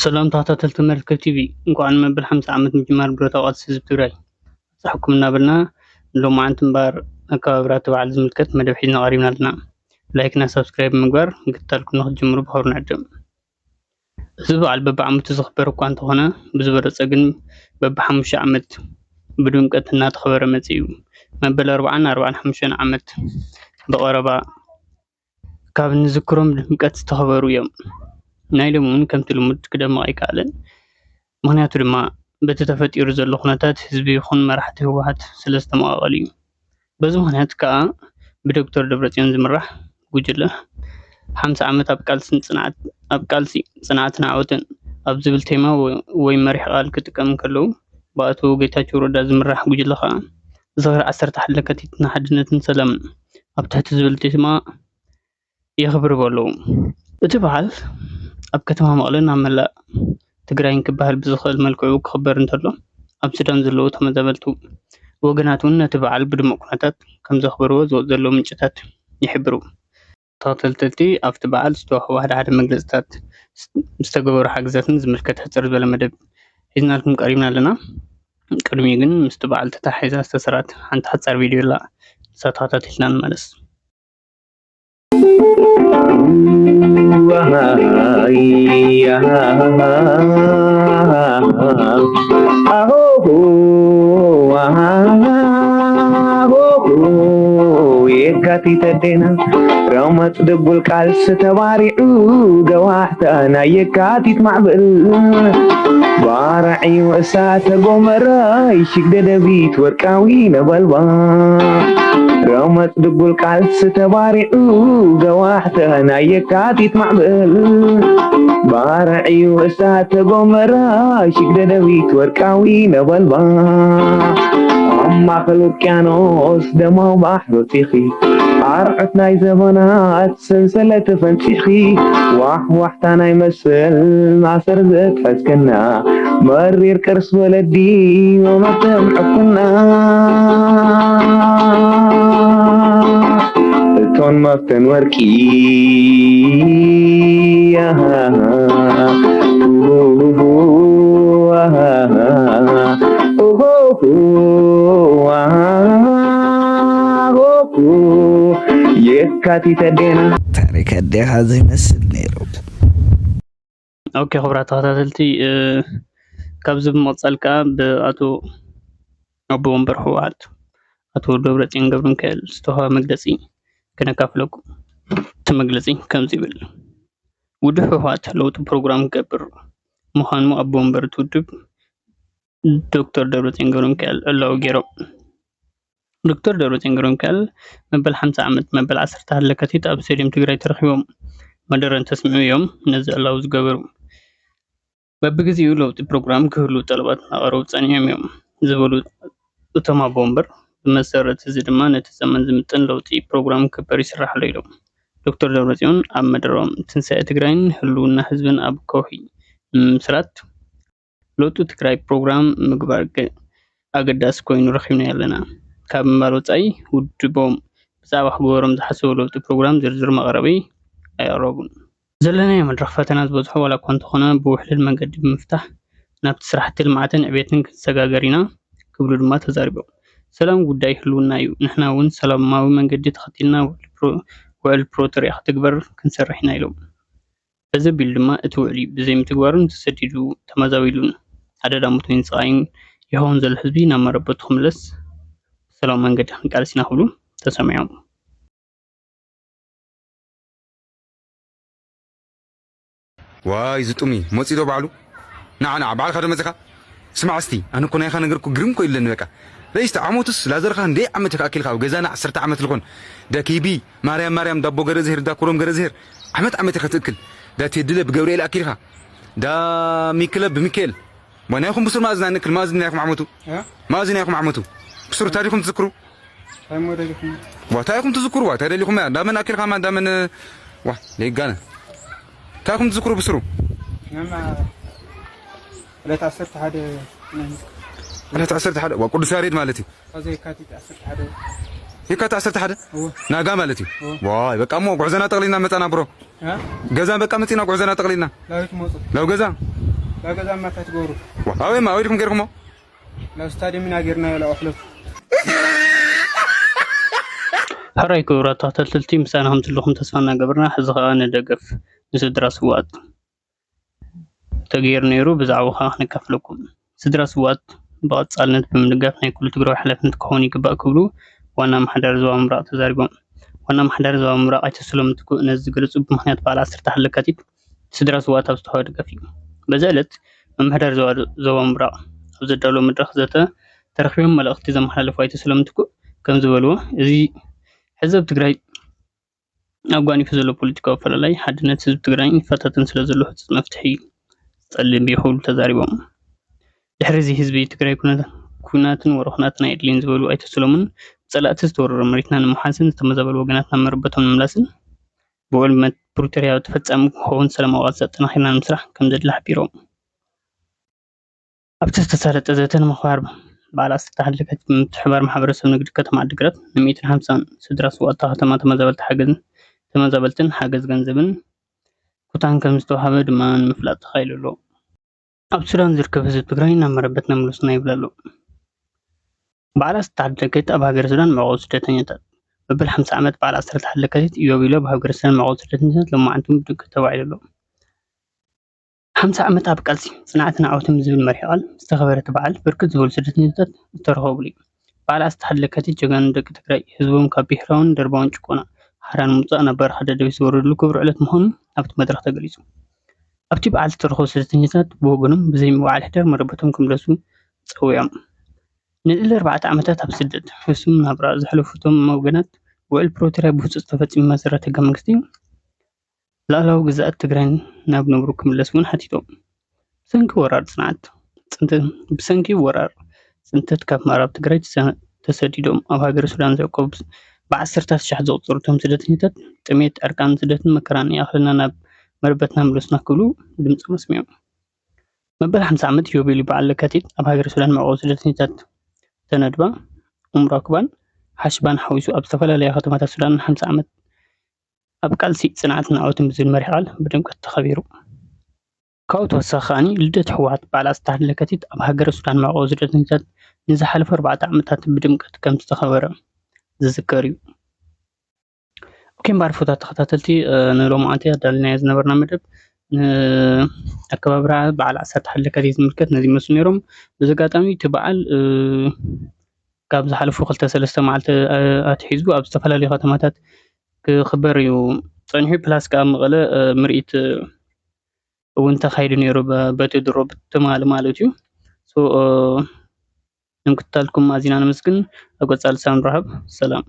ሰላም ተኸታተልቲ መርከብ ቲቪ፣ እንኳዕ ንመበል ሓምሳ ዓመት ምጅማር ብረታዊ ቃልሲ ህዝቢ ትግራይ ኣብፀሐኩም እናበልና፣ ንሎማዓንቲ እምበኣር ኣከባብራ እቲ በዓል ዝምልከት መደብ ሒዝና ቀሪብና ኣለና። ላይክ እና ሳብስክራይብ ብምግባር ምክትታልኩም ንክትጅምሩ ብኽብሪ ንዕድም። እዚ በዓል በብዓመቱ ዝኽበር እኳ እንተኾነ፣ ብዝበለፀ ግን በብሓሙሽተ ዓመት ብድምቀት እናተኸበረ መፂኡ እዩ። መበል ኣርባዓን ኣርባዓን ሓሙሽተን ዓመት ብቐረባ ካብ ንዝክሮም ድምቀት ዝተኸበሩ እዮም። ናይ ሎሚ እውን ከምቲ ልሙድ ክደምቕ ኣይከኣለን። ምኽንያቱ ድማ በቲ ተፈጢሩ ዘሎ ኩነታት ህዝቢ ይኹን መራሕቲ ህወሓት ስለ ዝተመቓቐሉ እዩ። በዚ ምኽንያት ከኣ ብዶክተር ደብረፅዮን ዝምራሕ ጉጅለ ሓምሳ ዓመት ኣብ ቃልስን ፅንዓት ኣብ ቃልሲ ፅንዓትን ዓወትን ኣብ ዝብል ቴማ ወ- ወይ መሪሕ ቃል ክጥቀም እንከለዉ፣ ብኣቶ ጌታቸው ረዳ ዝምራሕ ጉጅለ ከኣ ዝኽሪ ዓሰርተ ሓደ ለካቲት ንሓድነትን ሰላምን ኣብ ትሕቲ ዝብል ቴማ የኽብርዎ ኣለዉ። እቲ በዓል ኣብ ከተማ መቐለን ኣብ መላእ ትግራይን ክበሃል ብዝኽእል መልክዑ ክኽበር እንተሎ፣ ኣብ ሱዳን ዘለዉ ተመዛበልቲ ወገናት እውን ነቲ በዓል ብድሙቕ ኩነታት ከም ዘኽበርዎ ዝወፁ ዘለዉ ምንጭታት ይሕብሩ። ተኸታተልቲ ኣብቲ በዓል ዝተዋህቡ ሓደ ሓደ መግለፅታት ምስ- ዝተገበሩ ሓግዛትን ዝምልከት ሕፅር ዝበለ መደብ ሒዝናልኩም ቀሪብና ኣለና። ቅድሚኡ ግን ምስቲ በዓል ተተሓሒዛ ዝተሰርዐት ሓንቲ ሓፃር ቪድዮ ኣላ። ንሳ ተኸታቲልና ንመለስ። የካቲት ኣዴና ረመፅ ድጉል ቃልሲ ተባሪዑ ገዋሕታ ናይ የካቲት ማዕበል ባርዕዩ እሳተ ጎመራ ይሽግ ደደቢት ወርቃዊ ነበልባ ረመፅ ድጉል ቃልሲ ተባሪዑ ገዋሕተ ናይ የካቲት ማዕበል ባርዕዩ እሳተ ጎመራ ሽግ ደደቢት ወርቃዊ ነበልባ ኣብ ማእኸል ውቅያኖስ ደማዊ ባሕሪ ወፂኺ ኣርዑት ናይ ዘመናት ሰንሰለት ፈንፂኺ ዋሕዋሕታ ናይ መስል ማእሰር ዘትሐዝክና መሪር ቅርስ ወለዲ መመተም ሕክና እቶን መፍተን ወርቂ የካቲት ኣዴና ታሪክ ኣዴኻ ዘይመስል ነይሩ። ኦኬ ክቡራት ተኸታተልቲ፣ እ፣ ካብዚ ብምቕፃል ከዓ ብኣቶ ኣቦ ወንበር ህወሓት ኣቶ ደብረፅዮን ገብረሚካኤል ዝተዋህበ መግለፂ ከነካፍለኩም። እቲ መግለፂ ከምዚ ይብል። ውድብ ህወሓት ለውጢ ፕሮግራም ክገብር ምዃኑ ኣቦ ወንበር እቲ ውድብ ዶክተር ደብረፅዮን ገብረሚካኤል ዕላዊ ገይሮም። ዶክተር ደብረፅዮን ገብረሚካኤል መበል ሓምሳ ዓመት መበል ዓሰርተ ሓደ ለካቲት ኣብ ስቴድየም ትግራይ ተረኺቦም መደረ እንተስምዑ እዮም ነዚ ዕላዊ ዝገበሩ። በብግዜኡ ለውጢ ፕሮግራም ክህሉ ጠለባት እናቐረቡ ፀኒሖም እዮም ዝበሉ እቶም ኣቦ ወንበር፣ ብመሰረት እዚ ድማ ነቲ ዘመን ዝምጥን ለውጢ ፕሮግራም ክግበር ይስራሕ ኣሎ ኢሎም። ዶክተር ደብረፅዮን ኣብ መደረኦም ትንሳኤ ትግራይን ህልውና ህዝብን ኣብ ከውሒ ንምምስራት ለውጢ ትግራይ ፕሮግራም ምግባር ገ- ኣገዳሲ ኮይኑ ረኺብናዮ ኣለና ካብ ምባል ወፃኢ ውድቦም ብዛዕባ ክግበሮም ዝሓሰቡ ለውጢ ፕሮግራም ዝርዝር መቕረቢ ኣየቕረቡን። ዘለናዮ መድረኽ ፈተና ዝበዝሖ ዋላ እኳ እንተኾነ ብውሕሉል መንገዲ ብምፍታሕ ናብቲ ስራሕቲ ልምዓትን ዕቤትን ክንሰጋገር ኢና ክብሉ ድማ ተዛሪቦም። ሰላም ጉዳይ ህልውና እዩ፣ ንሕና እውን ሰላማዊ መንገዲ ተኸቲልና ውዕል ፕሮ- ውዕል ፕሪቶርያ ክትግበር ክንሰርሕ ኢና ኢሎም። እዚ ቢል ድማ እቲ ውዕሊ ብዘይምትግባሩን ተሰዲዱ ተመዛቢሉን ኣደዳ ሞት ወይ ስቓይን ይኸውን ዘሎ ህዝቢ ናብ መረበቱ ክምለስ ብሰላማዊ መንገዲ ክንቃለስ ኢና ክብሉ ተሰሚዖም። ዋይ ዝጡሚ መፂ ዶ ባዕሉ ንዓ ንዓ ባዕልካ ዶ መፅኻ ስማዕ እስቲ ኣነ እኮ ናይኻ ነገር እኮ ግርም እኮ ይለኒ በቃ ረይስቲ ዓመቱስ ላዘርካ እንደ ዓመት ኢኻ ኣኪልካ ኣብ ገዛና ዓሰርተ ዓመት ልኾን ዳ ኪቢ ማርያም ማርያም ዳቦ ገረዝሄር ዳ ኩሮም ገረዝሄር ዓመት ዓመት ኢኻ ትእክል ዳ ቴድለ ብገብርኤል ኣኪልካ ዳ ሚክለ ብሚካኤል ዋ ናይኹም ብሱር ማእዝና ንእክል ማእዝን ናይኹም ዓመቱ ማእዝን ናይኹም ዓመቱ ብሱር ታሪኹም ትዝክሩ ዋ እንታይ ኢኹም ትዝክሩ ዋ እንታይ ደሊኹም እያ እንዳመን ኣኪልካ ማ እንዳመን ዋ ደይጋነ እንታይ ኢኹም ትዝክሩ ብስሩ ዕለት ዓሰርተ ሓደ ዕለት ዓሰርተ ሓደ ዋ ቅዱስ ያሬድ ማለት እዩ የካቲት ዓሰርተ ሓደ ናጋ ማለት እዩ ዋይ በቃ እሞ ጉዕዘና ጠቕሊልና መፃና ብሮ ገዛ በቃ መፂና ጉዕዘና ጠቕሊልና ናብ ገዛ ካብ ገዛ ማታ ትገብሩ ኣበይ ማ ወዲኩም ገርኩሞ ናብ ስታዲየም ኢና ጌርና የለ ኣሕለፉ ሕራይ ክቡራት ተኸታተልቲ፣ ምሳና ከም ዘለኹም ተስፋ እናገበርና፣ ሕዚ ኸዓ ንደገፍ ንስድራ ስዋት ተገይሩ ነይሩ፣ ብዛዕባ ኸዓ ክነካፍለኩም። ስድራ ስዋት ብቐጻልነት ብምድጋፍ ናይ ኩሉ ትግራዊ ሓላፍነት ክኸውን ይግባእ ክብሉ ዋና ኣመሓዳሪ ዞባ ምብራቕ ተዛሪቦም። ዋና ኣመሓዳሪ ዞባ ምብራቕ ኣይተ ሰሎሞን ትኩእ ነዚ ዝገለጹ ብምኽንያት በዓል ዓሰርተ ሓደ ለካቲት ስድራ ስዋት ኣብ ዝተዋህበ ደገፍ እዩ። በዚ ዕለት ምምሕዳር ዞባ ምብራቕ ኣብ ዘዳለዎ መድረኽ ዘተ ተረኺቦም መልእኽቲ ዘመሓላለፉ ኣይተ ሰሎሞን ትኩእ ከም ዝበልዎ፣ እዚ ሕዚ ኣብ ትግራይ ኣጓኒፉ ዘሎ ፖለቲካዊ ኣፈላላይ ሓድነት ህዝቢ ትግራይ ይፈታተን ስለ ዘሎ ህፁፅ መፍትሒ ዝጠልብ እዩ ክብሉ ተዛሪቦም። ድሕሪ እዚ ህዝቢ ትግራይ ኩናትን ወረ ኩናትን ኣየድልየን ዝበሉ ኣይተ ሰሎሞን፣ ብፀላእቲ ዝተወረረ መሬትና ንምሓዝን ዝተመዛበሉ ወገናትና መረበቶም ንምምላስን ብውዕል ፕሪቶርያ ተፈፃሚ ክኸውን ሰላማዊ ቃልሲ ኣጠናኺርና ንምስራሕ ከም ዘድሊ ሓቢሮም። ኣብቲ ዝተሳለጠ ዘተ ንምኽባር በዓል ዓሰርተ ሓደ ለካቲት ብምትሕብባር ማሕበረሰብ ንግዲ ከተማ ዓዲግራት ን ሚእትን ሓምሳን ስድራ ስውኣት እታ ከተማ ተመዛበልቲ ሓገዝን ተመዛበልትን ሓገዝ ገንዘብን ኩታን ከም ዝተዋሃበ ድማ ንምፍላጥ ተኻኢሉ ኣሎ። ኣብ ሱዳን ዝርከብ ህዝቢ ትግራይ ናብ መረበትና ምለሱና ይብል ኣሎ። በዓል ዓሰርተ ሓደ ለካቲት ኣብ ሃገረ ሱዳን መዕቆቢ ስደተኛታት። መበል ሓምሳ ዓመት በዓል ዓሰርተ ሓደ ለካቲት ኢዮቤልዩ ኣብ ሃገረ ሱዳን መዕቆቢ ስደተኛታት ሎማዓንቲ እውን ብድምቀት ተባዒሉ ኣሎ። ሓምሳ ዓመት ኣብ ቃልሲ፣ ጽንዓትን ዓወትን ብዝብል መሪሕ ቃል ዝተኸበረ እቲ በዓል ብርክት ዝበሉ ስደተኛታት ዝተረኸብሉ እዩ። በዓል ዓሰርተ ሓደ ለካቲት ጀጋኑ ደቂ ትግራይ ህዝቦም ካብ ብሄራውን ደርባውን ጭቆና ሓራ ንምውጻእ ናብ በረኻ ደደቢት ዝወረድሉ ክቡር ዕለት ምዃኑ ኣብቲ መድረኽ ተገሊጹ። ኣብቲ በዓል ዝተረኸቡ ስደተኛታት ብወገኖም ብዘይ ምውዓል ሕደር መረበቶም ክምለሱ ጸዊዖም። ንልዕሊ ኣርባዕተ ዓመታት ኣብ ስደት ሕሱም ናብራ ዘሕለፉ እቶም ወገናት ውዕል ፕሪቶርያ ብህጹጽ ተፈጺሙ መሰረት ህገ መንግስቲ ላዕላዊ ግዝኣት ትግራይ ናብ ነብሩ ክምለስ እውን ሓቲቶም። ብሰንኪ ወራር ጽንዓት ጽንተ- ብሰንኪ ወራር ጽንተት ካብ ምዕራብ ትግራይ ተሰ- ተሰዲዶም ኣብ ሃገረ ሱዳን ዝርከቡ ብዓሰርታት ኣሽሓት ዝቑጸሩ እቶም ስደተኛታት ጥሜት፣ ዕርቃን፣ ስደትን መከራን ይኣኽለና ናብ መረበትና ምለሱና ክብሉ ድምጾም ኣስሚዖም። መበል ሓምሳ ዓመት ኢዮቤልዩ በዓል ለካቲት ኣብ ሃገረ ሱዳን መዕቆቢ ስደተኛታት ተነድባ ኡም ራክባን ሓሽባን ሓዊሱ ኣብ ዝተፈላለያ ከተማታት ሱዳን ሓምሳ ዓመት ኣብ ቃልሲ ጽንዓትን ዓወትን ብዝብል መሪሕ ቃል ብድምቀት ተኸቢሩ። ካብኡ ተወሳኺ ከዓኒ ልደት ህወሓት በዓል ዓሰርተ ሓደ ለካቲት ኣብ ሃገረ ሱዳን መዕቆቢ ስደተኛታት ንዝሓለፉ ኣርባዕተ ዓመታት ብድምቀት ከም ዝተኸበረ ዝዝከር እዩ። ኦኬ እምበኣር ክቡራት ተኸታተልቲ ንሎማዓንቲ ኣዳሊናዮ ዝነበርና መደብ ንኣከባብራ በዓል ዓሰርተ ሓደ ለካቲት ዝምልከት ነዚ ይመስሉ ነይሮም። በዚ ኣጋጣሚ እቲ በዓል ካብ ዝሓለፉ ክልተ ሰለስተ መዓልቲ ኣትሒዙ ኣብ ዝተፈላለዩ ከተማታት ክኽበር እዩ ፀኒሑ። ፕላስ ከዓ መቐለ ምርኢት እውን ተኻይዱ ነይሩ በቴድሮ ትማሊ ማለት እዩ። ንምክትታልኩም ኣዚና ነመስግን። ኣብ ቀፃሊ ሳምንት ራኸብ ሰላም።